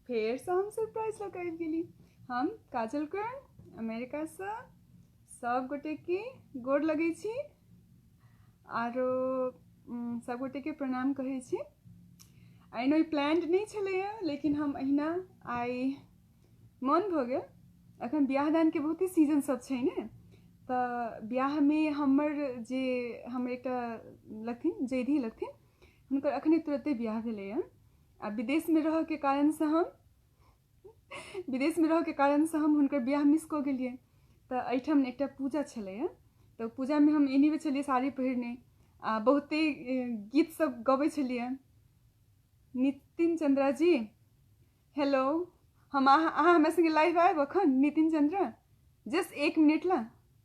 फेरसँ हम सरप्राइज लऽ कऽ आबि गेली। हम काजल कर्ण अमेरिकासँ सब गोटेके गोर लगै छी आरो सब गोटेके प्रणाम कहै छी। I know ई प्लान्ड नहि छलैए, लेकिन हम अहिना आइ मन भऽ गेल। अखन बियाह दानके बहुते सीजन सब छै ने, तऽ बियाहमे हमर जे हमर एकटा लगथिन जैधी लगथिन, हुनकर अखने तुरते बियाह भेलैए आ विदेशमे रहऽके कारणसँ हम विदेशमे रहऽके कारणसँ हम हुनकर बियाह मिस कऽ गेलियै। तऽ एहिठाम एकटा पूजा छलैए, तऽ पूजामे हम एनीवे छलियै साड़ी पहिरने आ बहुते गीत सब गबै छलियै। नितिन चंद्रा जी हेलो, हम अहाँ हमरा संगे लाइव आयब अखन? नितिन चंद्रा जस्ट एक मिनट ला,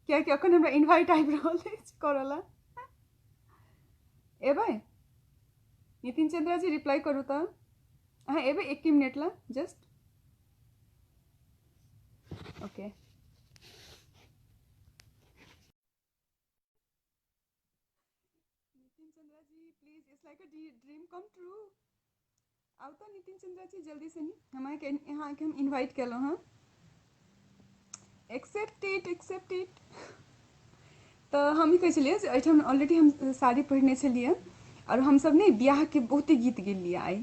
कियाकि अखन हमरा इन्वाइट आबि रहल अछि करऽ ला। एबै नितिन चंद्रा जी? रिप्लाई करू तऽ अहाँ एबै एक मिनट ला just. Okay Nitin Chandra ji please, it's like a dream come true. आउ तऽ नितिन चंद्रा जी जल्दी से, हम अहाँके हम इन्वाइट केलहुँ हँ। Accept it, accept it. तऽ हम ई कहै छलियै जे एहिठाम ऑलरेडी हम साड़ी पहिरने छलियै आओर हमसभ ने बियाहके बहुते गीत गेलियै आइ।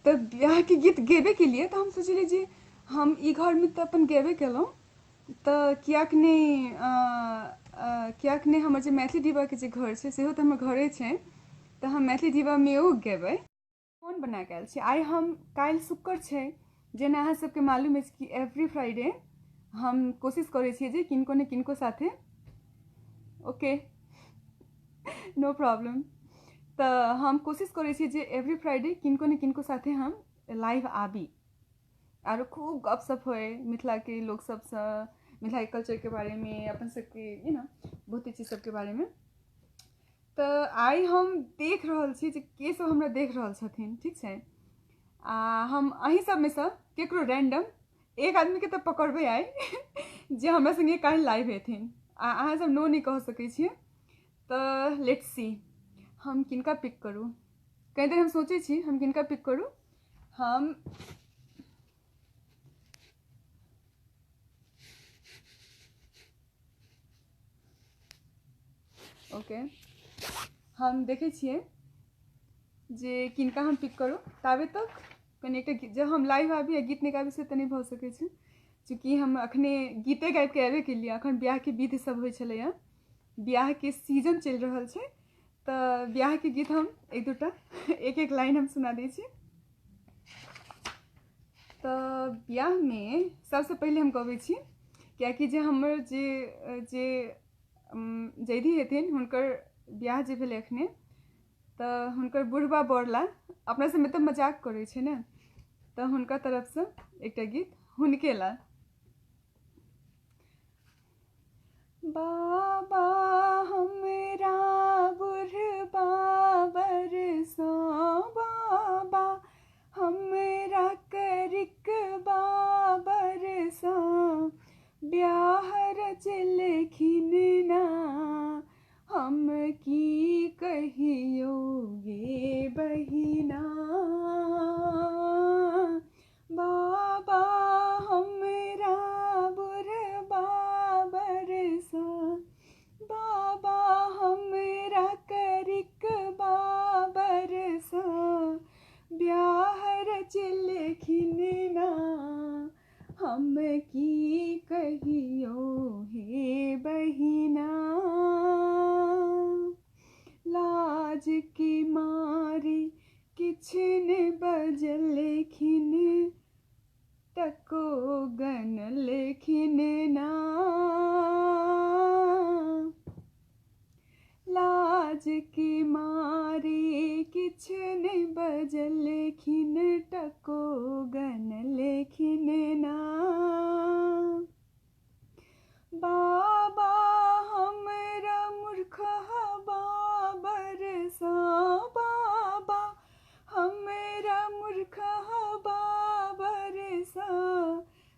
तऽ बियाहके गीत गेबे केलियै तऽ हम सोचलियै जे हम ई घरमे तऽ अपन गेबे केलहुँ, तऽ किएक नहि किएक नहि हमर जे मैथिली डिबाके जे घर छै सेहो तऽ हमर घरे छै, तऽ हम मैथिली डिबामे ओ गेबै। कोन बना कऽ आयल छी आइ हम? काल्हि शुक्र छै, जेना अहाँ सबके मालूम अछि कि एवरी फ्राइडे हम कोशिश करै छियै जे किनको ने किनको साथे, ओके नो प्रॉब्लम, तऽ हम कोशिश करै छियै जे एवरी फ्राइडे किनको ने किनको साथे हम लाइव आबी आरो खूब गपशप होइ मिथिलाके लोक सबसँ, मिथिलाके कल्चरके बारेमे, अपन सबके you know बहुते चीज सबके बारेमे। तऽ आइ हम देख रहल छी जे के सब हमरा देख रहल छथिन, ठीक छै? आ हम अहीं सबमे सँ केकरो रैंडम एक आदमीके तऽ पकड़बै आइ जे हमरा संगे काल्हि लाइव हेथिन आ अहाँ सब नो नहि कह सकै छियै। तऽ let's see हम किनका पिक करू। कहीं देर हम सोचै छी हम किनका पिक करू। हम ओके, हम देखै छियै जे किनका हम पिक करू। ताबे तक कनि एकटा गीत, जब हम लाइव आबी आ गीत नहि गाबी से तऽ नहि भऽ सकै छै, चूँकि हम अखने गीते गाबिके अयबे केलियै। अखन बियाहके विध सब होइ छलैए, बियाहके सीजन चलि रहल छै, तऽ बियाहके गीत हम एक दूटा एक एक लाइन हम सुना दै छी। तऽ बियाहमे सबसँ पहिले हम गबै छी, कियाकि जे हमर जे जे जैधी हेथिन हुनकर बियाह जे भेलै अखने, तऽ हुनकर बुढ़बा बरला अपना सबमे तऽ मजाक करै छै ने, तऽ हुनका तरफसँ एकटा गीत हुनके ला। बाबा हमरा बुढ़बा बरसा, बाबा हमरा करिक बाबरसा, ब्याह रचलखिन ना, हम की कहियो गे बहिना। बाबा हमरा बुढ़बा बरसा, बाबा हमरा करिक बाबरसा, ब्याह रचलखिन ना, हम की कहियो हे बहिना। लाज के मारे किछु ने बजलखिन, टको गनलखिन ना। लाज के मारे किछु ने बजलखिन, टको गनलखिन ना। बाबा हमरा मूर्ख बाबरसा, बाबा हमरा मूर्ख बाबरसा,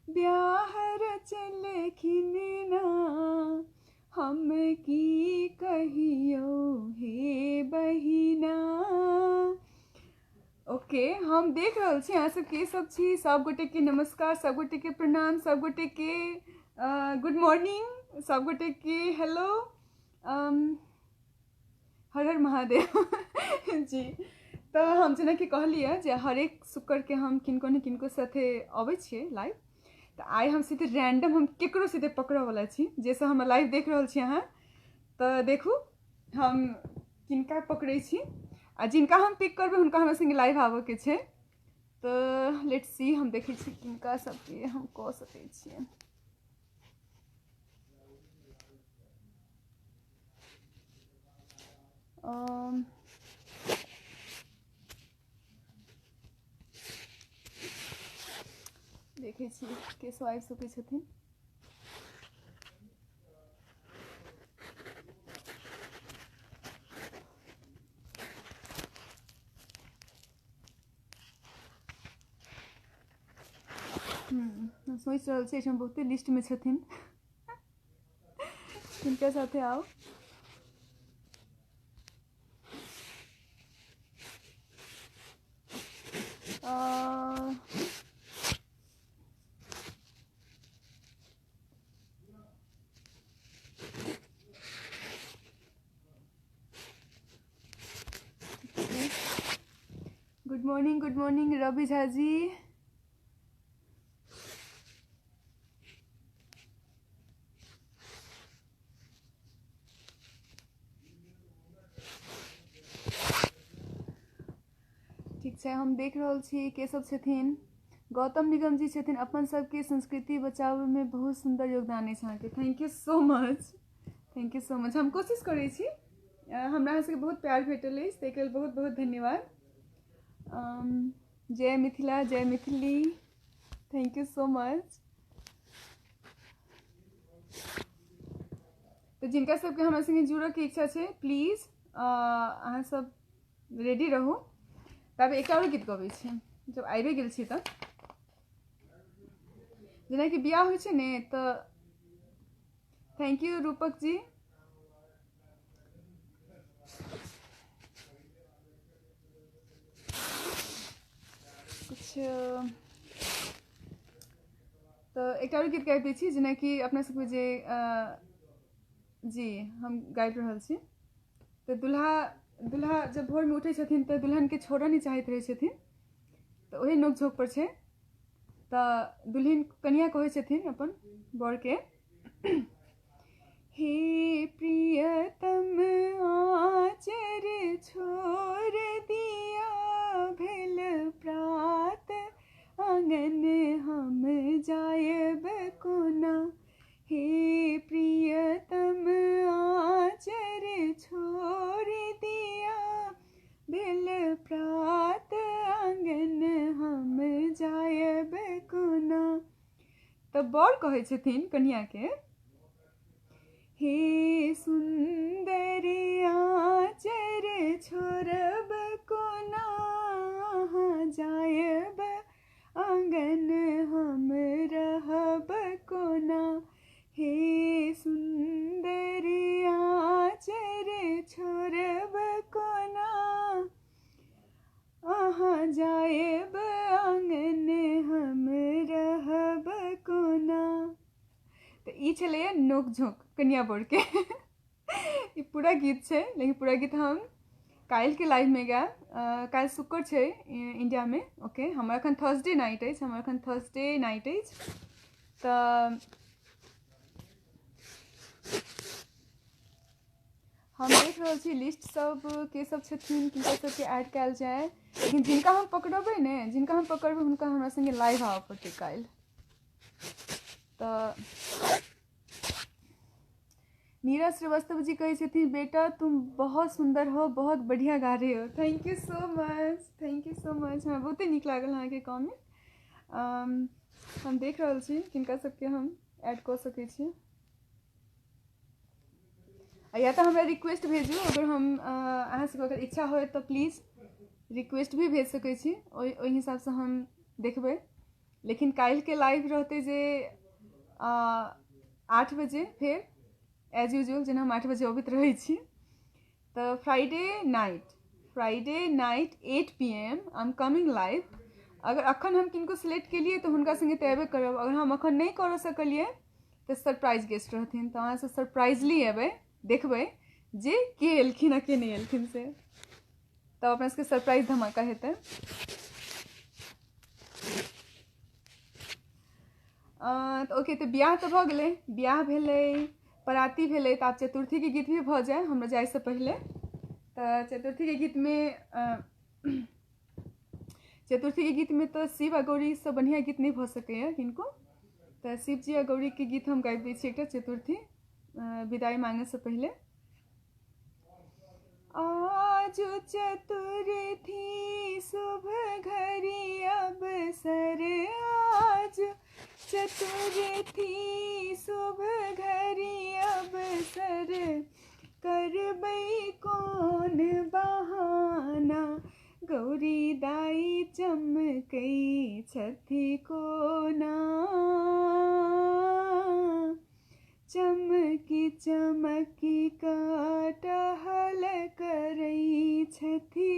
ब्याह रचलखिन ना, हम की कहियो हे बहिना। ओके। ओके, हम देख रहल छी अहाँ सब के सब छी। सब गोटे के नमस्कार, सब गोटे के प्रणाम, सब गोटे के गुड मॉर्निंग, सब गोटे के हेलो, हर हर महादेव जी। तऽ हम जेनाकि कहलियै जे हरेक शुक्र के हम किनको ने किनको साथे अबै छियै लाइव, तऽ आइ हम सीधे रैंडम हम केकरो सीधे पकड़ऽवला छी जाहिसँ हमर लाइव देख रहल छी अहाँ। तऽ देखू हम किनका पकड़ै छी आ जिनका हम पिक करबै हुनका हमरा संगे लाइव आबऽके छै। तऽ let's see, हम देखै छी किनका सबके हम कऽ सकै छियै। देखै छी के सब आबि सकै छथिन। हम सोचि रहल छी एहिठाम बहुते लिस्टमे छथिन, किनका साथे आउ। Good morning, good morning Ravi Jha ji. ठीक छै, हम देख रहल छी के सब छथिन। गौतम निगम जी छथिन, अपन सबके संस्कृति बचाबैमे बहुत सुन्दर योगदान अछि अहाँके। Thank you so much, thank you so much. हम कोशिश करै छी, हमरा अहाँ सबके बहुत प्यार भेटल अछि, ताहिके लेल बहुत बहुत धन्यवाद। जय मिथिला, जय मिथिली, thank you so much. तऽ जिनका सबके हमरा संगे जुड़ऽके इच्छा छै प्लीज अहाँ सब रेडी रहू। तब एकटा आओर गीत गबै छी जब आबिए गेल छी तऽ, जेनाकि बियाह होइ छै ने, तऽ thank you रूपक जी। किछु तऽ एकटा आओर गीत गाबि दै छी, जेनाकि अपना सबके जे जी हम गाबि रहल छी। तऽ दुल्हा दुल्हा जब भोरमे उठै छथिन तऽ दुल्हनके छोड़ऽ नहि चाहैत रहै छथिन, तऽ ओही नोक झोंक पर छै। तऽ दुल्हिन कनिया कहै छथिन अपन बरके, हे प्रियतम आचर छोड़ दिया भेल प्रात, आंगन हम जायब कोना। हे प्रियतम आचर छोड़ दिया भेल प्रात, आंगन हम जायब कोना। तऽ बर कहै छथिन कनियाके, हे सुन्दर आचर छोड़ब कोना, जायब आंगन हम रहब कोना। हे सुन्दर आचर छोड़ब कोना, अहाँ जायब आंगन हम रहब कोना। तऽ ई छलैए नोक झोंक कनिया बरके। ई पूरा गीत छै, लेकिन पूरा गीत हम काल्हिके लाइवमे गायब। काल्हि शुक्र छै इण्डियामे, ओके। हमर एखन थर्सडे नाइट अछि, हमर एखन थर्सडे नाइट अछि। तऽ हम देख रहल छी लिस्ट सब के सब छथिन, किनका सबके ऐड कयल जाय, लेकिन जिनका हम पकड़बै ने, जिनका हम पकड़बै हुनका हमरा संगे लाइव आबऽ पड़तै काल्हि। तऽ नीरज श्रीवास्तव जी कहै छथिन, बेटा तुम बहुत सुन्दर हो, बहुत बढ़िया गा रहे हो। Thank you so much, thank you so much. हमरा बहुते नीक लागल अहाँके कमेंट। हम देख रहल छी किनका सबके हम ऐड कऽ सकै छी, या तऽ हमरा रिक्वेस्ट भेजू, अगर हम अहाँ सबके अगर इच्छा होय तऽ प्लीज रिक्वेस्ट भी भेज सकै छी, ओहि हिसाबसँ हम देखबै। लेकिन काल्हिके लाइव रहतै जे 8 बजे, फेर एज यूजुअल जेना हम 8 बजे अबैत रहै छी। तऽ Friday night, Friday night 8 p.m. I am coming live. अगर अखन हम किनको सिलेक्ट केलियै तऽ हुनका सङ्गे तऽ अयबे करब। अगर हम अखन नहि करऽ सकलियै तऽ सरप्राइज गेस्ट रहथिन, तऽ अहाँसँ सरप्राइजली एबै, देखबै जे के एलखिन आ के नहि एलखिन से। तब अपना सबके सरप्राइज धमाका हेतै। तऽ ओके, तऽ बियाह तऽ भऽ गेलै, बियाह भेलै, पराती भेलै, तऽ आब चतुर्थीके गीत भी भऽ जाय हमरा जाइसँ पहिले। तऽ चतुर्थीके गीतमे तऽ शिव आ गौरीसँ बढ़िआँ गीत नहि भऽ सकैए किनको। तऽ शिवजी आ गौरीके गीत हम गाबि दै छी एकटा चतुर्थी विदाई मांगेसँ पहिले। आज चतुर्थी शुभ घड़ी अवसर, आज चतुर्थी शुभ घड़ी अवसर, करबै कोन बहाना, गौरी दाई चमकै छथि कोना, चमकी चमकी कऽ टहल करै छथि,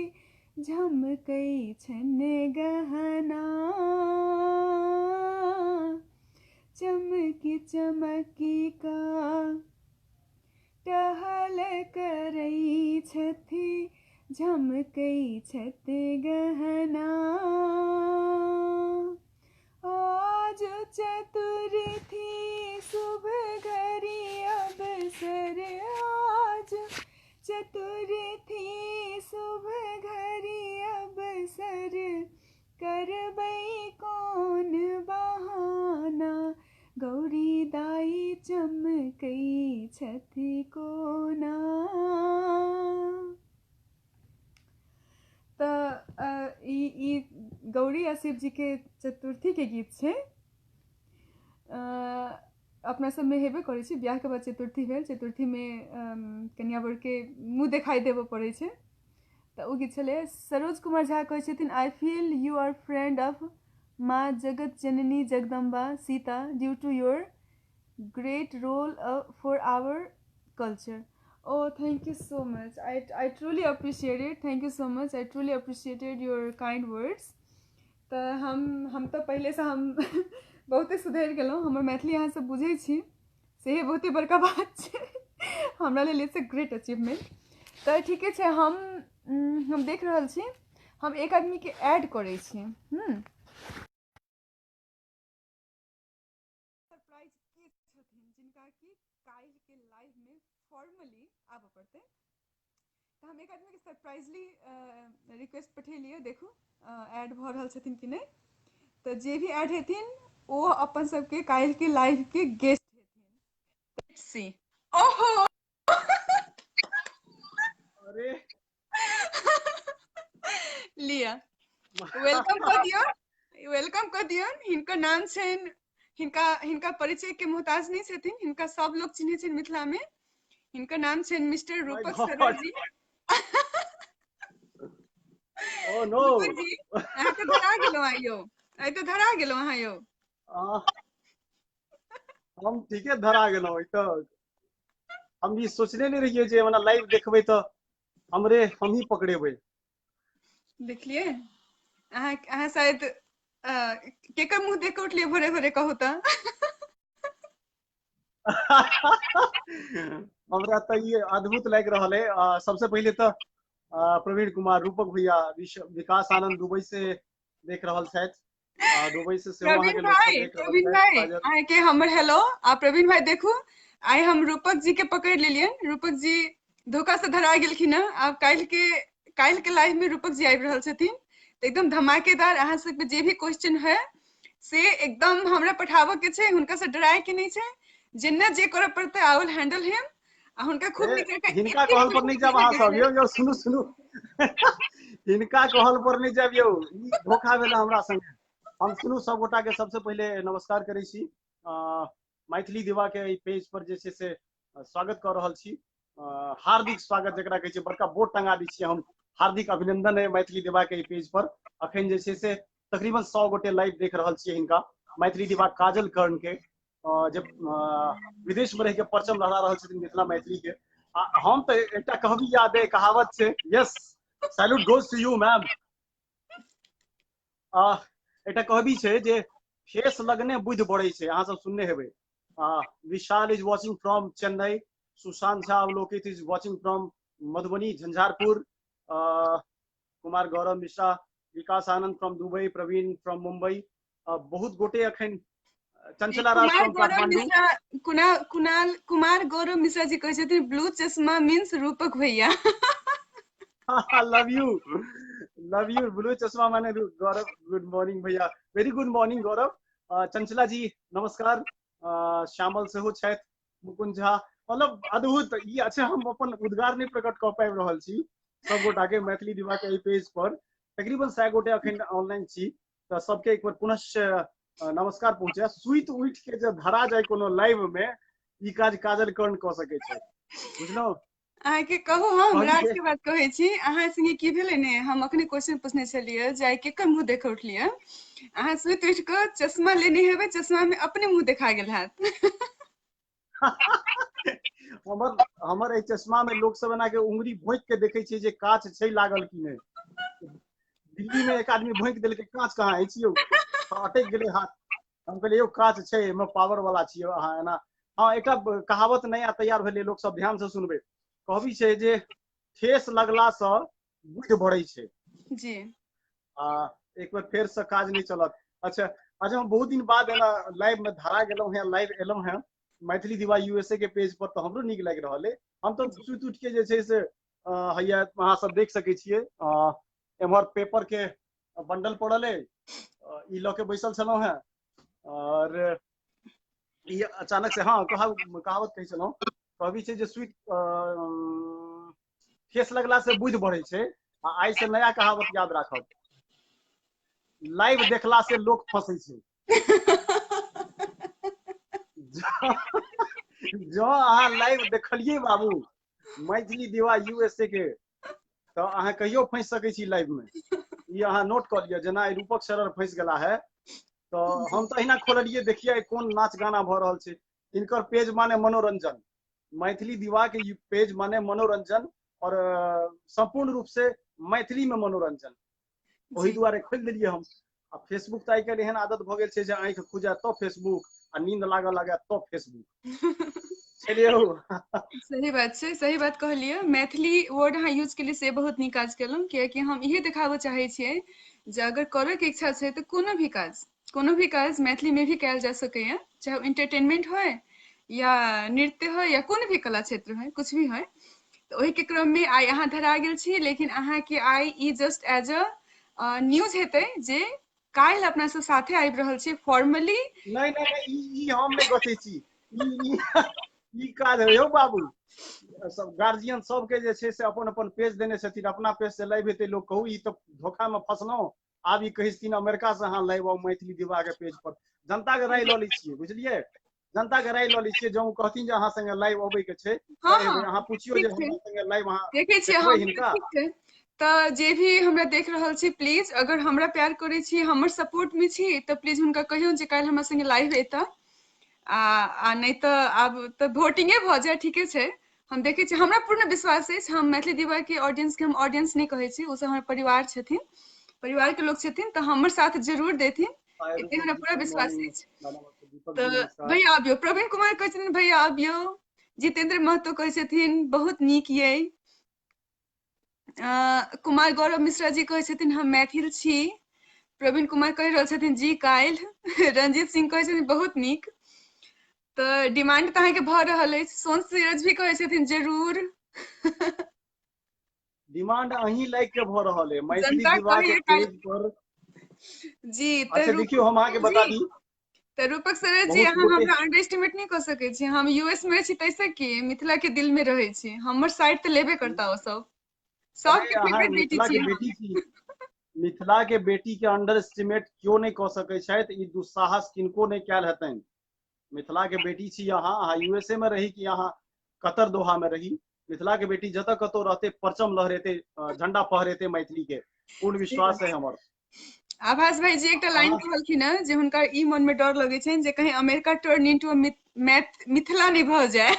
झमकै छनि गहना, चमकी चमकी कऽ टहल करै छथि, झमकै छथि गहना। आज चतुर्थी शुभ घड़ी अवसर, आज चतुर्थी शुभ घड़ी अवसर, करबै कोन बहाना, गौरी दाई चमकै छथि कोना। तऽ ई ई गौरी आ शिवजीके चतुर्थीके गीत छै। अपना सबमे हेबे करै छै, बियाहके बाद चतुर्थी भेल, चतुर्थीमे कनिया बरके मुँह देखाइ देबऽ पड़ै छै, तऽ ओ गीत छलै। सरोज कुमार झा कहै छथिन, "I feel you are friend of माँ जगत जननी Jagdamba Sita due to your great role for our culture." Oh, thank you so much. I truly appreciate it. Thank you so much. I truly appreciated your kind words. तऽ हम तऽ पहिलेसँ हम बहुते सुधरि गेलहुँ। हमर मैथिली अहाँ सब बुझै छी, सेहे बहुते बड़का बात छै हमरा लेल। It's a great achievement. तऽ ठीके छै, हम देख रहल छी, हम एक आदमीके ऐड करै छी। सरप्राइज के छथिन जिनका कि काल्हिके लाइवमे फॉर्मली आबऽ पड़तै? तऽ हम एक आदमीके सरप्राइजली रिक्वेस्ट पठेलियै, देखू ऐड भऽ रहल छथिन कि नहि। तऽ जे भी ऐड हेथिन, ओ अपन सबके काल्हिके लाइवके गेस्ट हेथिन। सी, ओहो! अरे! लिअ, welcome कऽ दियौ, welcome कऽ दियौन। हिनकर नाम छनि, हिनका हिनका परिचय के मोहताज नहि छथिन, हिनका सब लोग चिन्है छनि मिथिला में। हिनकर नाम छनि मिस्टर रूपक सरोज जी। Oh no! रूपक जी, अहाँ तऽ धरा गेलहुँ आइ यौ, आइ तऽ धरा गेलहुँ अहाँ यौ। हम ठीके धरा गेलहुँ। ई तऽ हम ई सोचने नहि रहियै जे हमरा लाइव देखबै तऽ हमरे हमही पकड़ेबै। देखलियै अहाँ? अहाँ शायद केकर मुँह देख कऽ उठलियै भोरे भोरे, कहू तऽ? हमरा तऽ ई अद्भुत लागि रहल है। सबसे पहिले तऽ प्रवीण कुमार रूपक भैया, विकास आनंद दुबई से देख रहल छथि, दुबई से सेहो प्रवीण अहाँके लोक सब भाई देख रहल प्रवीण छथि। भाई, काजल। अहाँके हमर हेलो। आ प्रवीण भाई, देखू, आइ हम रूपक जी के पकड़ि लेलियनि। रूपक जी धोखा से धरा गेलखिन हँ। आब काल्हि के लाइव में रूपक जी आबि रहल छथिन, तऽ एकदम धमाकेदार अहाँ सबके जे भी क्वेश्चन है से एकदम हमरा पठाबऽ के छै। हुनका से डराय के नहि छै। जेना जे करऽ पड़तै, I will handle him. आ हुनका खूब ए, नीक जकाँ हिनका एतेक कहल पर नहि जायब अहाँ सब। यौ यौ, सुनू सुनू, हिनका कहल पर नहि जायब यौ, ई धोखा भेल हमरा संगे। हम सुनू, सब गोटा के सबसे पहिले नमस्कार करै छी। मैथिली दिवा के एहि पेज पर जे छै से स्वागत कऽ रहल छी, हार्दिक स्वागत जकरा कहै छै, बड़का बोर्ड टंगा दै छियै हम। हार्दिक अभिनंदन है मैथिली दिवा के एहि पेज पर। अखन जे छै से तकरीबन 100 गोटे लाइव देख रहल छियै हिनका, मैथिली दिवा काजल कर्ण के, जे विदेश में रह के परचम लहरा रहल छथिन मिथिला मैथिली के। आ हम तऽ एकटा कहबी याद है, कहावत छै, yes. Salute goes to you ma'am. आ एकटा कहबी छै जे ठेस लगने बुद्धि बढ़ै छै, अहाँ सब सुनने हेबै। Vishal is watching from Chennai, Sushant Jha Avalokit is watching from Madhubani Jhanjharpur, Kumar Gaurav Mishra, Vikas Anand from Dubai, Praveen from Mumbai, बहुत गोटे अखन चंचला राज कुमार फ्रॉम गौरव काठमांडू। मिश्रा, कुणाल कुणाल कुमार गौरव मिश्रा जी कहै छथिन ब्लू चश्मा मीन्स रूपक भैया। Love you, love you. Blue चश्मा माने गौरव। गुड मॉर्निंग भैया, वेरी गुड मॉर्निंग गौरव। चंचला जी नमस्कार। श्यामल सेहो छथि, मुकुंद झा, मतलब अद्भुत। ई अच्छा, हम अपन उद्गार नहि प्रकट कऽ पाबि रहल छी। सब गोटा के मैथिली दिवा के एहि पेज पर तकरीबन 100 गोटे अखन ऑनलाइन छी, तऽ सबके एक बेर पुनः नमस्कार पहुँचे। सुति उठि के जे धरा जाय कोनो लाइव में, ई काज काजल कर्ण कऽ सकै छै, बुझलहुँ? अहाँके कहू, हम राज के बात कहै छी, अहाँ संगे की भेलै ने, हम अखने क्वेश्चन पूछने छलियै जे आइ केकर मुँह देख उठलियै, अहाँ सुति उठि कऽ चश्मा लेने हेबै, चश्मा में अपने मुँह देखा गेल हैत। हमर हमर एहि चश्मा में लोक सब एना के उंगली भोंकि के देखे छै जे काच छै लागल कि नहि। दिल्ली में एक आदमी भोंकि देलकै, काच कहाँ अछि यौ, अटकि गेलै हाथ। हम कहलियै यौ काच छै, एहिमे पावर वाला छियै अहाँ एना। हँ, एकटा कहावत नया तैयार भेलै, लोक सब ध्यान से सुनबै। कहबी छै जे ठेस लगला से बुद्धि बढ़ै छै। जी। आ एक बेर फेर से काज नहि चलत। अच्छा अच्छा, हम बहुत दिन बाद एना लाइव में धरा गेलहुँ हेँ, लाइव एलहुँ हेँ मैथिली दिवा यूएसए के पेज पर, तऽ हमरो नीक लागि रहल अइ। हम तऽ सुति उठि के जे छै से हैया अहाँ सब देख सकै छियै, एम्हर पेपर के बंडल पड़ल अइ, ई लऽ के बैसल छलहुँ हेँ और ई अचानक से, हाँ, कहावत कहै छलहुँ, कहबी छै जे सुति ठेस लगला से बुद्धि बढ़ै छै। आ आइ से नया कहावत याद राखब, लाइव देखला से लोक फंसै छै। जँ अहाँ लाइव देखलियै बाबू मैथिली दिवा यूएसए के, तऽ अहाँ कहियो फंसि सकै छी लाइव में, ई अहाँ नोट कऽ लिअ। जेना रूपक सरर फंसि गेला है, तऽ हम तऽ अहिना खोललियै, देखियै कोन नाच गाना भऽ रहल छै। हिनकर पेज माने मनोरंजन, मैथिली दिवा के पेज माने मनोरंजन और संपूर्ण रूप से मैथिली में मनोरंजन, ओहि दुआरे खोलि देलियै हम। आ फेसबुक तऽ आइ काल्हि एहन आदत भऽ गेल छै जे आँखि खुजए तब फेसबुक आ नींद लागऽ लागए तब फेसबुक। चलियौ, सही बात छै, सही बात कहलियै। मैथिली वर्ड अहाँ यूज केलियै से बहुत नीक काज केलहुँ, कियाकि हम इहे देखाबऽ चाहै छियै जे अगर करयके इच्छा छै तऽ कोनो भी काज, कोनो भी काज मैथिलीमे भी कयल जा सकैए, चाहे ओ एंटरटेनमेंट होय या नृत्य होय या कोनो भी कला क्षेत्र होय, कुछ भी होय। तऽ ओहिके क्रममे आइ अहाँ धरा गेल छी, लेकिन अहाँके आइ ई जस्ट एज अ न्यूज हेतै जे काल्हि अपना सब साथे आबि रहल छी फॉर्मली। नहि नहि नहि, ई हम नहि गछै छी, ई ई काज यौ बाबू। सब गार्जियन सबके जे छै से अपन अपन पेज देने छथिन, अपना पेज से लाइव हेतै। लोक कहू ई तऽ धोखा मे फसलहुँ, आब ई कहै छथिन अमेरिका से अहाँ लाइव आउ मैथिली दिवा के पेज पर। जनता के राय लऽ लै छियै, बुझलियै? जनता के राय लऽ लै छियै, जँ ओ कहथिन जे अहाँ संगे लाइव अबै के छै, अहाँ पुछियौ जे हमरा संगे लाइव अहाँ देखै छियै, देखबै हिनका। ठीक छै, तऽ जे भी हमरा देख रहल छी, प्लीज अगर हमरा प्यार करै छी, हमर सपोर्ट में छी, तऽ प्लीज हुनका कहियौ जे काल्हि हमरा संगे लाइव एता। आ नहि तऽ आब तऽ वोटिंगे भऽ जाय, ठीके छै। हम देखै छी, हमरा पूर्ण विश्वास अछि, हम मैथिली दिवा के ऑडियंस के हम ऑडियंस नहि कहै छी, ओ सब हमर परिवार छथिन, परिवार के लोक छथिन, तऽ हमर साथ जरूर देथिन, एते हमरा पूरा विश्वास अछि। तऽ भैया अबियौ, प्रवीण कुमार कहै छथिन भैया अबियौ, जितेंद्र महतो कहै छथिन बहुत नीक ये, कुमार गौरव मिश्रा जी कहै छथिन हम मैथिल छी, प्रवीण कुमार कहि रहल छथिन जी काल्हि, रंजीत सिंह कहै छथिन बहुत नीक। तऽ डिमांड तऽ अहाँके भऽ रहल अछि। सोन सीरज भी कहै छथिन जरूर। डिमांड अहीं लाइक के भऽ रहल है मैथिली दिवा के पेज पर जी। अच्छा देखियौ, हम अहाँके बता दी तऽ रूपक सर जी, अहाँ हमरा अंडर एस्टिमेट नहि कऽ सकै छी। हम यूएस में छी तैसे की मिथिला के दिल में रहै छी, हमर साइड तऽ लेबे करता ओ सब, सबके फेवरेट बेटी छी। बेटी छी, मिथिला के बेटी के अंडर एस्टिमेट क्यों नहि कऽ सकै छथि, ई दुस्साहस किनको नहि कयल हेतनि। मिथिला के बेटी छी अहाँ, अहाँ यूएसए में रही कि अहाँ कतर दोहा में रही, मिथिला के बेटी जतऽ कतौ रहते परचम लहरेते, झंडा फहरेते मैथिली के, पूर्ण विश्वास है हमर। आभास भाई जी एकटा लाइन कहलखिन हँ जे हुनका ई मन में डर लगै छनि जे कहीं अमेरिका टर्न इनटू मिथिला नहि भऽ जाय।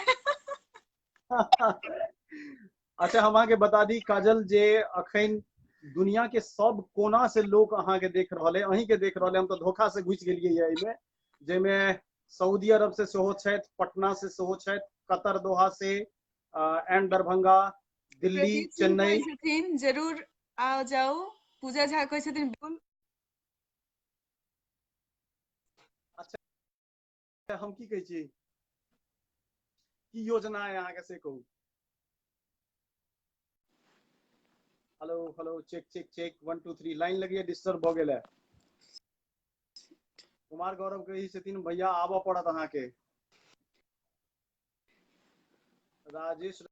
अच्छा, हम अहाँके बता दी काजल जे अखन दुनिया के सब कोना से लोक अहाँके देख रहल है, अहीं के देख रहल है। हम तऽ धोखा से घुसि गेलियै ये एहिमे, जाहिमे सऊदी अरब से सेहो छथि, पटना से सेहो छथि, कतर दोहा से, एंड दरभंगा, दिल्ली, प्रदीप सिंह चेन्नई। कहै छथिन जरूर आओ जाउ। पूजा झा कहै छथिन बिल्कुल। अच्छा, हम की कहै छी, की योजना है अहाँके से कहू। Hello hello, check check check, 1 2 3, line लगिए disturb भऽ गेल है। कुमार गौरव कहै छथिन भैया आबऽ पड़त अहाँके। राजेश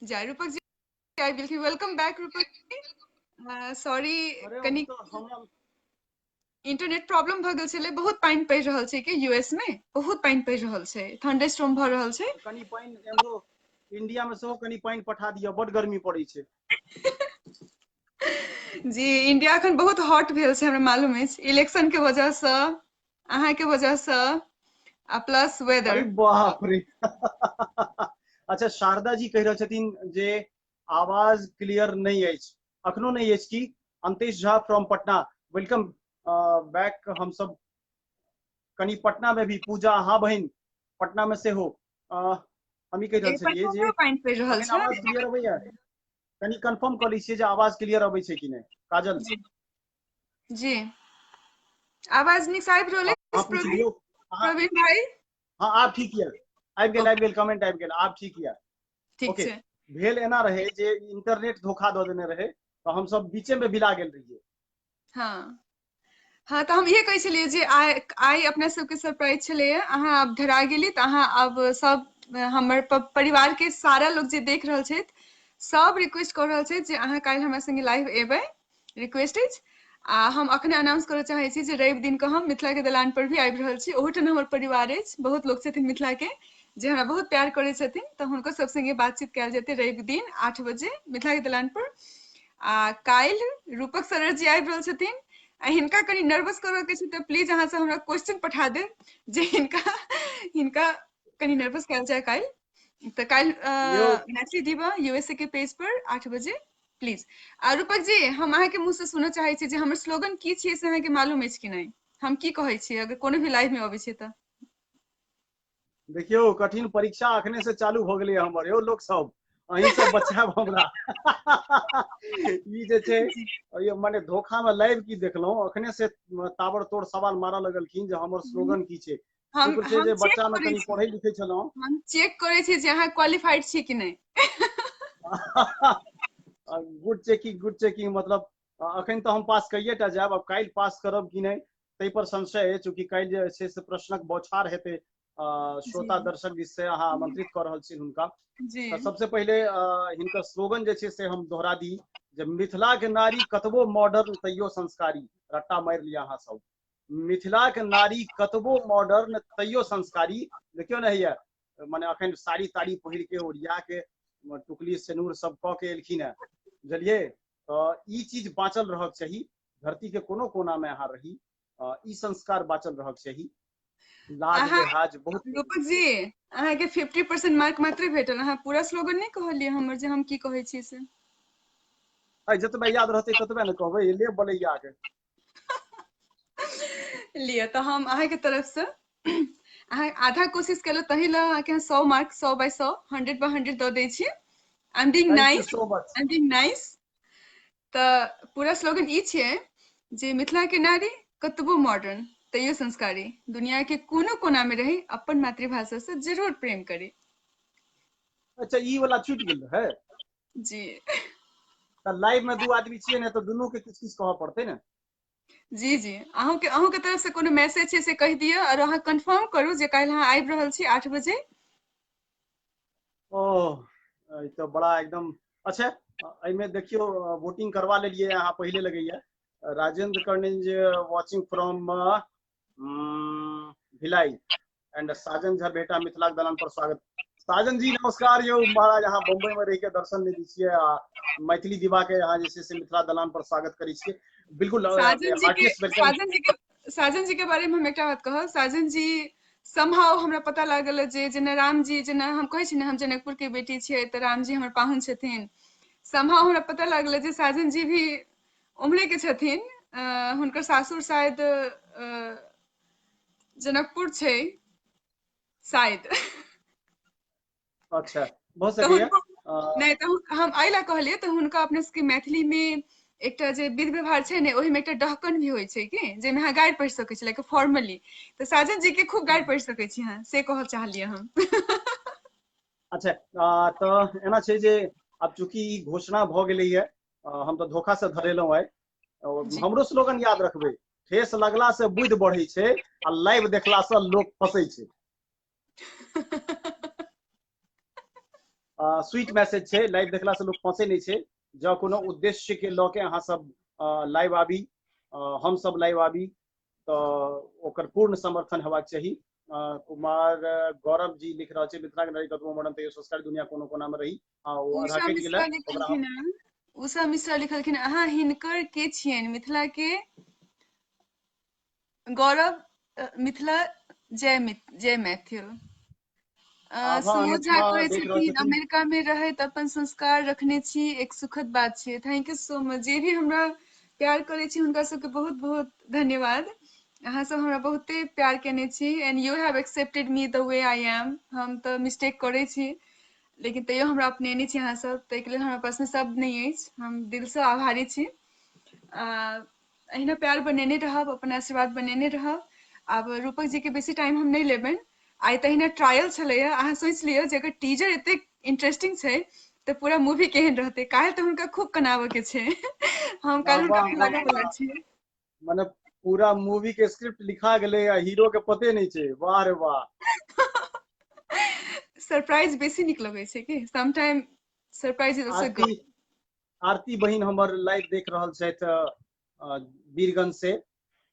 जय रूपक जी आबि गेलखिन। Welcome back Rupak ji. Sorry, अरे हम कनी तऽ हमरा इंटरनेट प्रॉब्लम भऽ गेल छलै। बहुत पानि पड़ि रहल छै कि यूएस में, बहुत पानि पड़ि रहल छै, थंडर स्टॉर्म भऽ रहल छै। कनी पानि एम्हरो इंडिया में सेहो कनी पानि पठा दिअ, बड गर्मी पड़ै छै। जी, इंडिया अखन बहुत हॉट भेल छै, हमरा मालूम अछि, इलेक्शन के वजह से, अहाँ के वजह से, आ प्लस वेदर। अरे बाप रे। अच्छा, शारदा जी कहि रहल छथिन जे आवाज क्लियर नहि अछि, अखनो नहि अछि की? Antesh Jha from Patna, welcome back. हम सब कनी पटना में भी पूजा, हाँ बहिन, पटना में सेहो। हम ई कहि रहल छलियै जे पानि पड़ि रहल अखन छै। आवाज क्लियर अबैया? कनी कंफर्म कऽ लै छियै जे आवाज क्लियर अबै छै कि नहि। काजल जी, जी, आवाज नीक से आबि रहल हाँ, अछि? पूछि लियौ। हाँ। प्रवीण भाई। हाँ, आब ठीक यऽ, आबि गेल, आबि गेल, कमेंट आबि गेल, आब ठीक यऽ। ठीक ओके। छै। भेल एना रहे जे इंटरनेट धोखा दऽ देने रहे, तऽ हमसब बीचे में बिला गेल रहियै। हाँ हाँ, तऽ हम इहे कहै छलियै जे आइ अपना सबके सरप्राइज छलैया, अहाँ आब धरा गेली, तऽ अहाँ आब सब हमर परिवार के सारा लोग जे देख रहल छथि सब रिक्वेस्ट कऽ रहल छथि जे अहाँ काल्हि हमरा संगे लाइव एबै, रिक्वेस्ट अछि। आ हम अखने अनाउंस करऽ चाहै छी जे रवि दिन के हम मिथिला के दलान पर भी आबि रहल छी। ओहोठाम हमर परिवार अछि, बहुत लोक छथिन मिथिला के जे हमरा बहुत प्यार करै छथिन, तऽ हुनको सब संगे बातचीत कयल जेतै रवि दिन 8 बजे मिथिला के दलान पर। आ काल्हि रूपक सरर जी आबि रहल छथिन, आ हिनका कनि नर्वस करऽ के छै, तऽ प्लीज अहाँ सब हमरा क्वेश्चन पठा देब जे हिनका कनि नर्वस कयल जाय काल्हि। तऽ काल्हि यौ। मैथिली दिवा यूएसए के पेज पर 8 बजे प्लीज। आ रूपक जी, हम अहाँके मुँह से सुनऽ चाहै छी जे हमर स्लोगन की छियै, से अहाँके मालूम अछि कि नहि? हम की कहै छियै अगर कोनो भी लाइव में अबै छियै तऽ? देखियौ, कठिन परीक्षा अखने से चालू भऽ गेलै हमर। यौ लोक सब, अहीं सब बचायब हमरा। ई जे छै ये मने धोखा में लाइव की देखलहुं, अखने से ताबड़तोड़ सवाल मारऽ लगलखिन जे हमर स्लोगन की छै। शुक्र छै हम जे चेक बच्चा में करै कनि छी। पढ़ै लिखै छलहुँ। हम चेक करै छी जे अहाँ क्वालिफाइड छी कि नहि। Good checking, good checking. मतलब अखन तऽ हम पास कइए टा जायब, आब काल्हि पास करब कि नहि ताहि पर संशय अछि, चूँकि काल्हि जे छै से प्रश्नक बौछार हेतै श्रोता दर्शक दिस से अहाँ आमंत्रित कऽ रहल छी हुनका। तऽ सबसे पहिले हिनकर स्लोगन जे छै से हम दोहरा दी जे मिथिला के नारी कतबो मॉडर्न तैयो संस्कारी। रट्टा मारि लिअ अहाँ सब, मिथिला के नारी कतबो मॉडर्न तैयो संस्कारी। देखियौ ने हैया मने अखन साड़ी ताड़ी पहिर के ओरिया के टुकली सेनूर सब कऽ के एलखिन हेँ, बुझलियै? तऽ ई चीज बाँचल रहक चाही, धरती के कोनो कोना में अहाँ रही ई संस्कार बाँचल रहक चाही। लाज लिहाज बहुत। रूपक जी अहाँके 50% मार्क मात्र भेटल, अहाँ पूरा स्लोगन नहि कहलियै हमर जे हम की कहै छी से। अरे जतबे याद रहतै ततबे ने कहबै, ले बलैया के लिअ। तऽ हम अहाँके तरफ से अहाँ आधा कोशिश केलहुँ तही लए अहाँके 100 मार्क, 100 बाय 100, 100 बाय 100 दऽ दै छी। I am being nice, I am being nice. तऽ पूरा स्लोगन ई छियै जे मिथिला के नारी कतबो मॉडर्न तैयो संस्कारी, दुनिया के कोनो कोना में रही अपन मातृभाषा से जरूर प्रेम करी। अच्छा ई वाला छूटि गेल रहै जी। तऽ लाइव में दू आदमी छियै ने तऽ दुनू के किछु किछु कहऽ पड़तै ने। जी जी, अहूँके तरफ से कोनो मैसेज छै से कहि दिअ, और अहाँ कन्फर्म करू जे काल्हि अहाँ आबि रहल छी 8 बजे। ओह ई तऽ बड़ा एकदम अच्छा। एहिमे देखियौ वोटिंग करवा लेलियै अहाँ पहिले लगैया। Rajendra Karnan ji watching from Bhilai and Sajan Jha बेटा मिथिला के दलान पर स्वागत। साजन जी नमस्कार यौ महाराज, अहाँ बम्बई में रहि के दर्शन नहि दै छियै आ मैथिली दिवा के अहाँ जे छै से मिथिला दलान पर स्वागत करै छियै। बिल्कुल, साजन जी के साजन जी के बारे में हम एकटा बात कहब। साजन जी समहाउ हमरा पता लागल जे जेना राम जी, जेना हम कहै छी ने हम जनकपुर के बेटी छियै तऽ राम जी हमर पाहुन छथिन, समहाउ हमरा पता लागल जे साजन जी भी उम्हरे के छथिन। हुनकर सासुर शायद जनकपुर छै शायद। अच्छा भऽ सकैया। नहि तऽ हम एहि लए कहलियै तऽ हुनका अपने सबके मैथिली में एकटा जे विध व्यवहार छै ने ओहिमे एकटा डहकन भी होइ छै कि जाहिमे अहाँ गारि पढ़ि सकै छी लाइक फॉर्मली, तऽ साजन जी के खूब गारि पढ़ि सकै छी अहाँ, से कहऽ चाहलियै हम। अच्छा तऽ एना छै जे आब चूँकि ई घोषणा भऽ गेलैया, हम तऽ धोखा से धरेलहुँ आइ। हमरो स्लोगन याद रखबै, ठेस लगला से बुद्धि बढ़ै छै आ लाइव देखला से लोक फंसै छै। स्वीट मैसेज छै, लाइव देखला से लोक फंसै नहि छै। जँ कोनो उद्देश्य के लऽ के अहाँ सब लाइव आबी, हम सब लाइव आबी तऽ ओकर पूर्ण समर्थन हेबाक चाही। कुमार गौरव जी लिख रहल छै मिथिला के नारी कतबो मॉडर्न तैयो संस्कार दुनिया कोनो कोना में रही। हाँ, ओ आधा उषा कटि गेलै, मिश्रा ओकरा हम लिखलखिन हँ, उषा मिश्रा लिखलखिन अहाँ हिनकर के छियनि? मिथिला के गौरव, मिथिला जय जय मैथिल। आभा सुमोध झा अनुपमा कहै देख रहल छथिन छथिन। अमेरिका में रहैत अपन संस्कार रखने छी, एक सुखद बात छै। Thank you so much. जे भी हमरा प्यार करै छी हुनका सबके बहुत बहुत धन्यवाद। अहाँ सब हमरा बहुते प्यार केने छी and you have accepted me the way I am. हम तऽ मिस्टेक करै छी लेकिन तैयो हमरा अपनेने छी अहाँ सब, ताहिके लेल हमरा पासमे शब्द नहि अछि, हम दिलसँ आभारी छी। अहिना प्यार बनेने रहब, अपन आशीर्वाद बनेने रहब। आब रूपक जी के बेसी टाइम हम नहि लेबनि। आइ तहिना ट्रायल छलैया, अहाँ सोचि लियौ जे अगर टीजर एतेक इंटरेस्टिंग छै तऽ पूरा मूवी केहन रहतै। काल्हि तऽ हुनका खूब कनाबऽ के छै, हम काल्हि हुनका लागऽ वाला छी। मने पूरा मूवी के स्क्रिप्ट लिखा गेलै आ हीरो के पते नहि छै। वाह रे वाह। सरप्राइज बेसी नीक लगै छै कि sometime surprise is also good. Aarti बहिन हमर लाइव देख रहल छथि वीरगंज से।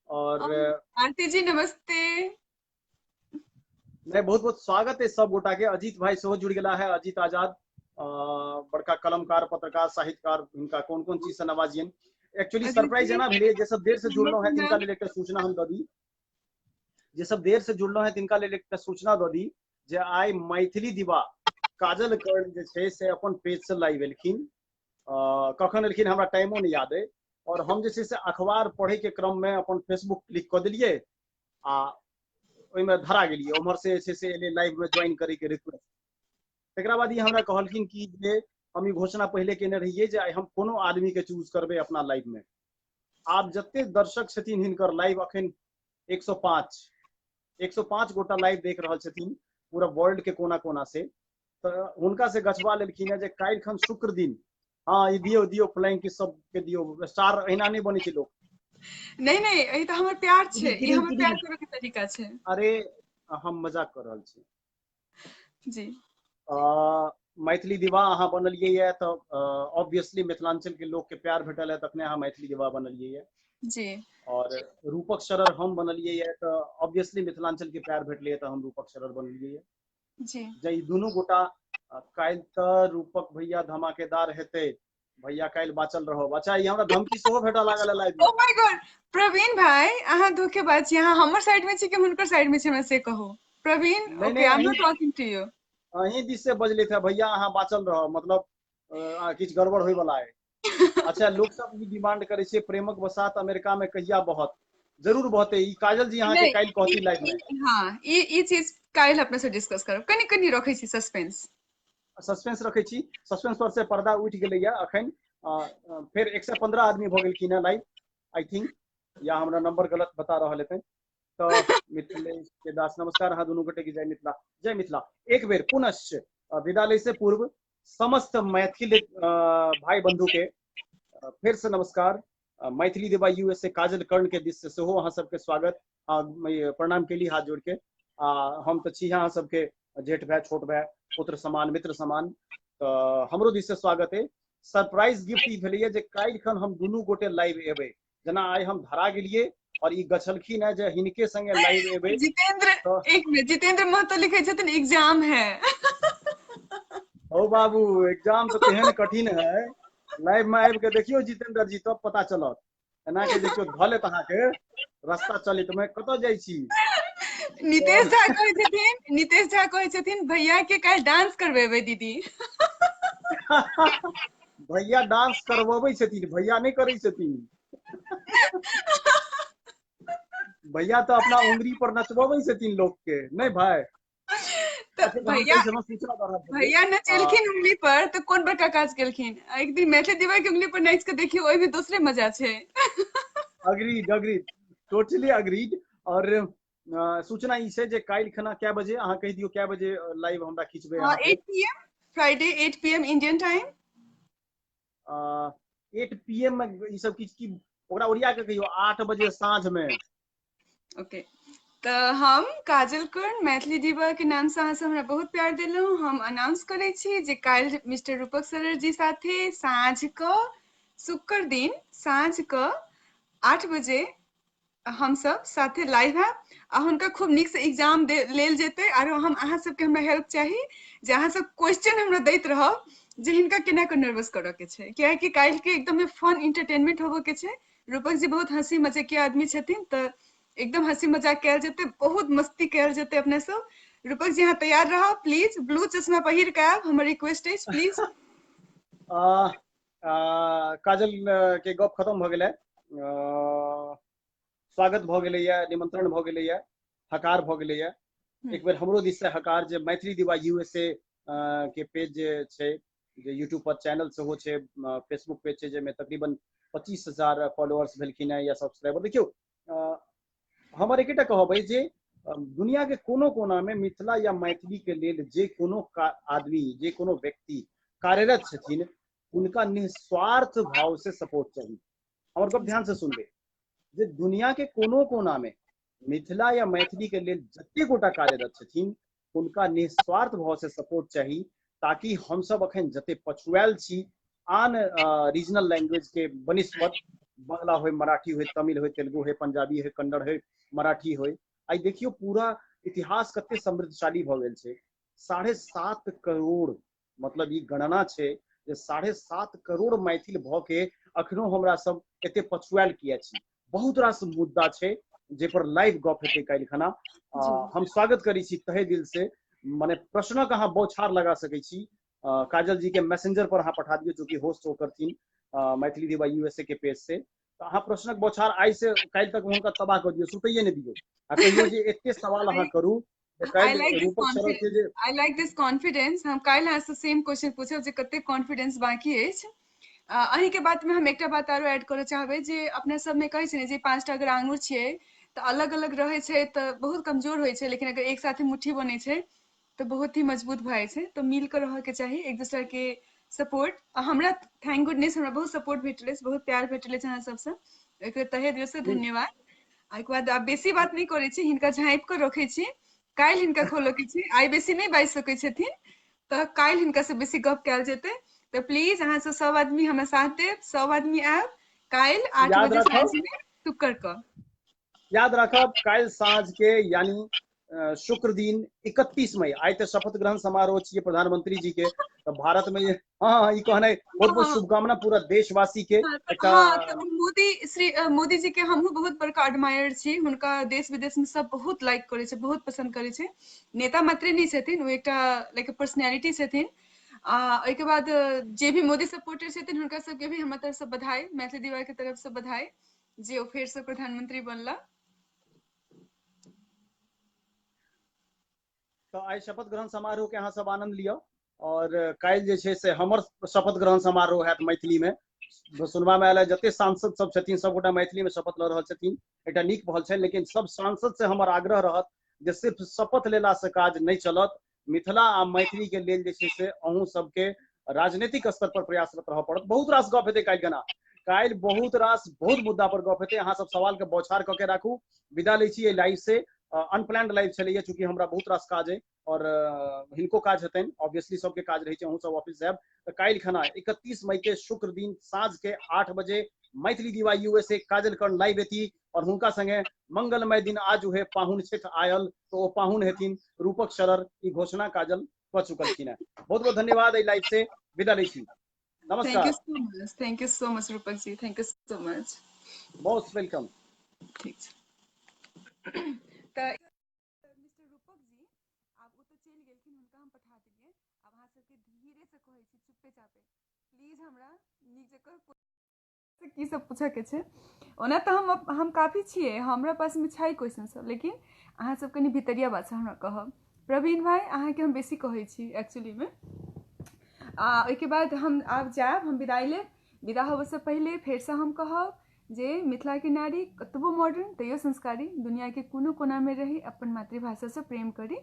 और आरती जी नमस्ते। नहीं, बहुत बहुत स्वागत है सब गोटा के। अजीत भाई सेहो जुड़ गेला है, अजीत आजाद, बड़का कलमकार, पत्रकार, साहित्यकार, हिनका कोन कोन चीज से नवाजियन। एक्चुअली सरप्राइज एना भेलै जे सब देर से जुड़लो है तिनका लेल एकटा सूचना हम दऽ दी, जे सब देर से जुड़लो है तिनका लेल एकटा सूचना दऽ दी जे आइ मैथिली दिवा काजल कर्ण जे छै से अपन पेज से लाइव एलखिन। कखन एलखिन हमरा टाइमो नहि याद अइ, और हम जे छै से अखबार पढ़े के क्रम में अपन फेसबुक क्लिक कऽ देलियै आ ओहिमे धरा गेलियै। उम्हर से जे छै से एलै लाइव में ज्वाइन करे के रिक्वेस्ट। तकरा बाद ई हमरा कहलखिन कि जे हम ई घोषणा पहिले केने रहियै जे आइ हम कोनो आदमी के चूज करबै अपना लाइव में। आब जते दर्शक छथिन हिनकर लाइव अखन 105 गोटा लाइव देख रहल छथिन पूरा वर्ल्ड के कोना कोना से, तऽ हुनका से गछबा लेलखिन हेँ जे काल्हि खन शुक्र दिन हँ, ई दियौ दियौ, फ्लाइंग की सबके दियौ। स्टार एहिना नहि बनै छै लोक। नहि नहि, ई तऽ हमर प्यार छै, ई हमर प्यार करे के तरीका छै। अरे, हम मजाक कर रहल छी। जी। मैथिली दिवा अहाँ बनलियै ये तऽ ऑब्वियसली मिथिलांचल के लोक के प्यार भेटल है, तखने अहाँ मैथिली दिवा बनलियै ये। जी। और रूपक शरर हम बनलियै ये तऽ ऑब्वियसली मिथिलांचल के प्यार भेटलै तऽ हम रूपक शरर बनलियै ये। जी। जे ई दुनू गोटा काल्हि तऽ रूपक भैया धमाकेदार हेतै, भैया काल्हि बाचल रहब। अच्छा, ई हमरा धमकी सेहो भेटऽ लागल है लाइव में। ओ my God, Praveen भाई, अहाँ धोखेबाज छी। अहाँ हमर साइड में छी कि हुनकर साइड में छी, हमरा से कहू। प्रवीण, नहीं, ओके, I am नहीं, not talking to you. अहीं दिस से बजले थे भैया अहाँ बाचल रहब, मतलब किछु गड़बड़ होय वाला है। अच्छा, लोक सब ई डिमांड करे छै प्रेमक बसात अमेरिका में कहिया बहत? जरूर बहते, ई काजल जी अहाँ के नहीं, काल्हि कहती लाइव में। हाँ, ई चीज काल्हि अपना से डिस्कस करब। कनि कनि रखै छी सस्पेंस। सस्पेंस रखै छी, सस्पेंस पर से पर्दा उठि गेलैया अखन। फेर 115 आदमी भऽ गेलखिन हेँ लाइव, I think, या हमरा नंबर गलत बता रहल हेतै। तऽ मिथिलेश के दास नमस्कार अहाँ दुनू गोटे के, जय मिथिला, जय मिथिला। एक बेर पुनश्च विदा लै से पूर्व समस्त मैथिल भाई बंधु के फेर से नमस्कार। मैथिली देवा यूएसए काजल कर्ण के दिस से सेहो अहाँ सबके स्वागत, प्रणाम केली हाथ जोड़ के। हम तऽ छी अहाँ सबके जेठ भाई, छोट भाई, पुत्र समान, मित्र समान, तऽ हमरो दिस से स्वागत है। सरप्राइज गिफ्ट ई भेलैया जे काल्हि खन हम दुनू गोटे लाइव एबै, जेना आइ हम धरा गेलियै और ई गछलखिन है जे हिनके संगे लाइव एबै। जितेंद्र, तऽ एक मिनट, जितेंद्र महतो लिखे छथिन एग्जाम है। ओ बाबू, एग्जाम तऽ तेहन कठिन है, लाइव में आबि के देखियौ जितेंद्र जी, तब पता चलत। एना के देखियौ धऽ लेत अहाँके रास्ता चलैत में, कतऽ जाइ छी? नितेश झा कहै छथिन, नितेश झा कहै छथिन भैया के काल्हि डांस करबेबै दीदी। भैया डांस करबबै छथिन, भैया नहि करै छथिन। भैया तऽ अपना उंगली पर नचबबै छथिन लोक के, नहि भाई? तऽ अच्छा, तऽ हम भैया कहै छलहुँ, सूचना दऽ रहल छलियै। भैया नचेलखिन उंगली पर तऽ कोन बड़का काज केलखिन? एक दिन मैथिली दीवा के उंगली पर नाचि के देखियौ, ओहिमे दोसरे मजा छै। Agreed, agreed, totally agreed. और सूचना ई छै जे काल्हि खना कै बजे अहाँ कहि दियौ, कै बजे लाइव हमरा खिचबै हाँ, अहाँके? 8 PM, Friday 8 PM Indian time. 8 PM में ई सब किछु की ओकरा ओरिया के कहियौ 8 बजे साँझ में। ओके, तऽ हम काजल कर्ण मैथिली दीवा के नाम से अहाँ सब हमरा बहुत प्यार देलहुँ। हम अनाउंस करै छी जे काल्हि मिस्टर रूपक सरर जी साथे साँझ क शुक्र दिन साँझ क 8 बजे हम सब साथे लाइव हैब आ हुनका खूब नीक से एग्जाम दे लेल जेतै। आरो हम अहाँ सबके हमरा हेल्प चाही जे अहाँ सब क्वेश्चन हमरा दैत रहब जे हिनका केना कऽ नर्वस करऽ के छै, कियाकि काल्हि के एकदम फन इंटरटेनमेंट होबऽ के छै। रूपक जी बहुत हंसी मजाकिया आदमी छथिन, तऽ एकदम हंसी मजाक कयल जेतै, बहुत मस्ती कयल जेतै अपने सब। रूपक जी, अहाँ तैयार रहब प्लीज, ब्लू चश्मा पहिर के आयब, हमर रिक्वेस्ट अछि, प्लीज। काजल के गप खत्म भऽ गेलै, स्वागत भऽ गेलैया, निमंत्रण भऽ गेलैया, हकार भऽ गेलैया। एक बेर हमरो दिस से हकार जे मैथिली दिवा यूएसए के पेज जे छै, जे यूट्यूब पर चैनल सेहो छै, फेसबुक पेज छै, जाहिमे तकरीबन 25,000 फॉलोअर्स भेलखिन हैं या सब्सक्राइबर। देखियौ, हमर एकेटा कहब अछि जे दुनिया के कोनो कोना में मिथिला या मैथिली के लेल जे कोनो आदमी, जे कोनो व्यक्ति कार्यरत छथिन, हुनका निस्वार्थ भाव से सपोर्ट चाही। हमर गप ध्यान से सुनबै जे दुनिया के कोनो कोना में मिथिला या मैथिली के लेल जते गोटा कार्यरत छथिन, हुनका निस्वार्थ भाव से सपोर्ट चाही, ताकि हमसब अखन जते पछुआयल छी आन रीजनल लैंग्वेज के बनिस्पत, बंगला होय, मराठी होय, तमिल होय, तेलुगु होय, पंजाबी होय, कन्नड़ होय, मराठी होय, आइ देखियौ पूरा इतिहास कते समृद्धशाली भऽ गेल छै। 7.5 करोड़, मतलब ई गणना छै जे 7.5 करोड़ मैथिल भऽ के अखनो हमरा सब एते पछुआयल किया छी। बहुत रास मुद्दा छै जे पर लाइव गप हेतै काल्हि खना। हम स्वागत करै छी तहे दिल से, मने प्रश्नक अहाँ बौछार लगा सकै छी। काजल जी के मैसेंजर पर अहाँ पठा दियौ, जो कि होस्ट ओ करथिन मैथिली दिवा यूएसए के पेज से। तऽ अहाँ प्रश्नक बौछार आइ से काल्हि तक हुनका तबाह कऽ दियौ, सुतैये नहि दियौ आ कहियौ जे एते सवाल अहाँ करू। I like this confidence. I like this confidence. हम काल्हि अहाँ से सेम क्वेश्चन पूछब जे कते कॉन्फिडेंस बाकी अछि। अहीं के बात में हम एकटा बात आरो ऐड करऽ चाहबै जे अपना सब में कहै छै ने जे 5टा अगर आंगुर छियै तऽ अलग अलग रहै छै तऽ बहुत कमजोर होइ छै, लेकिन अगर एक साथे मुट्ठी बनै छै तऽ बहुत ही मजबूत भऽ जाइ छै। तऽ मिल कऽ रहऽ के चाही, एक दोसरा के सपोर्ट। आ हमरा thank goodness हमरा बहुत सपोर्ट भेटल अछि, बहुत प्यार भेटल अछि अहाँ सबसँ, ओहिके तहे दिल से धन्यवाद। ओहिके बाद आब बेसी बात नहि करै छी, हिनका झाँपि कऽ रखै छी, काल्हि हिनका खोलऽ के छै, आइ बेसी नहि बाजि सकै छथिन, तऽ काल्हि हिनका से बेसी गप कयल जेतै। तऽ प्लीज अहाँ सब सब आदमी हमरा साथ देब, सब आदमी आयब काल्हि 8 बजे साँझ में शुक्र कऽ। याद राखब काल्हि साँझ के यानी शुक्र दिन 31 मई, आइ तऽ शपथ ग्रहण समारोह छियै प्रधानमंत्री जी के, तऽ भारत में हाँ ई कहनाइ बहुत बहुत शुभकामना पूरा देशवासी के। हाँ, मोदी श्री मोदी जी के हमहूँ बहुत बड़का एडमायर छी, हुनका देश विदेश में सब बहुत लाइक करै छै, बहुत पसंद करै छै। नेता मात्रे नहि छथिन, ओ एकटा लाइक पर्सनैलिटी छथिन। आ ओहिके बाद जे भी मोदी सपोर्टर छथिन हुनका सबके भी हमरा तरफ से बधाई, मैथिली दीवार के तरफ से बधाई जे ओ फेर से प्रधानमंत्री बनला। तो आइ शपथ ग्रहण समारोह के अहाँ सब आनंद लिअ, और काल्हि जे छै से हमर शपथ ग्रहण समारोह हैत मैथिली में। सुनबा में आयल है जते सांसद सब छथिन सबगोटा मैथिली में शपथ लऽ रहल छथिन, एकटा नीक पहल छै। लेकिन सब सांसद से हमर आग्रह रहत जे सिर्फ शपथ लेला से काज नहि चलत, मिथिला आ मैथिली के लेल जे छै से अहूँ सबके राजनीतिक स्तर पर प्रयासरत रहऽ पड़त। बहुत रास गप हेतै काल्हि केना, काल्हि बहुत रास बहुत मुद्दा पर गप हेतै। अहाँ सब सवाल के बौछार कऽ के राखू। विदा लै छी एहि लाइव से, अनप्लान्ड लाइव छलैया, चूँकि हमरा बहुत रास काज अइ और हिनको काज हेतनि, ऑब्वियसली सबके काज रहै छै, अहूँ सब ऑफिस जायब। तऽ काल्हि खना 31 मई के शुक्र दिन साँझ के 8 बजे मैथिली दीवा यूएसए काजल कर्ण लाइव एती, और हुनका संगे मंगलमय दिन आज उहे पाहुन छथि आयल, तो ओ पाहुन हेथिन रूपक शरर, ई घोषणा काजल कऽ चुकलखिन हेँ। बहुत बहुत धन्यवाद, एहि लाइव से विदा लै छी। नमस्कार। Thank you so much, thank you so much Rupak ji, thank you so much. Most welcome. ठीक छै। तऽ मिस्टर रूपक जी आब ओ तऽ चलि गेलखिन, हुनका हम पठा देलियै। आब अहाँ सबके धीरे से कहै छी, चुप्पे चापे प्लीज हमरा नीक जकाँ की सब पूछऽ के छै। ओना तऽ हम काफी छियै, हमरा पासमे छै क्वेश्चन सब, लेकिन अहाँ सब कनि भितरिया बात से हमरा कहब। प्रवीण भाई अहाँके हम बेसी कहै छी एक्चुअलीमे। आ ओहिके बाद हम आब जायब, हम विदाई लेब। विदा होबऽसँ पहिले फेरसँ हम कहब जे मिथिलाके नारी कतबो मॉडर्न तैयो संस्कारी, दुनियाके कोनो कोनामे रही अपन मातृभाषासँ प्रेम करी।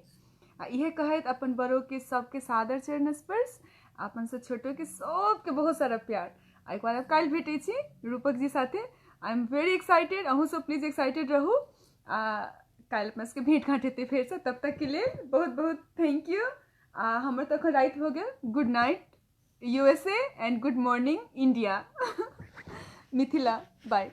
आ इहे कहैत अपन बड़ोके सबके सादर चरण स्पर्श, अपन से छोटोके सबके बहुत सारा प्यार। आ एक बार काल्हि भेटै छी रूपक जी साथे। I am very excited, अहूँ सब प्लीज एक्साइटेड रहू। आ काल्हि अपना सबके भेंट घाँट हेतै फेरसँ, तब तक के लेल बहुत बहुत thank U. आ हमर तऽ एखन राति भऽ गेल। Good night USA and good morning India Mithila. Bye.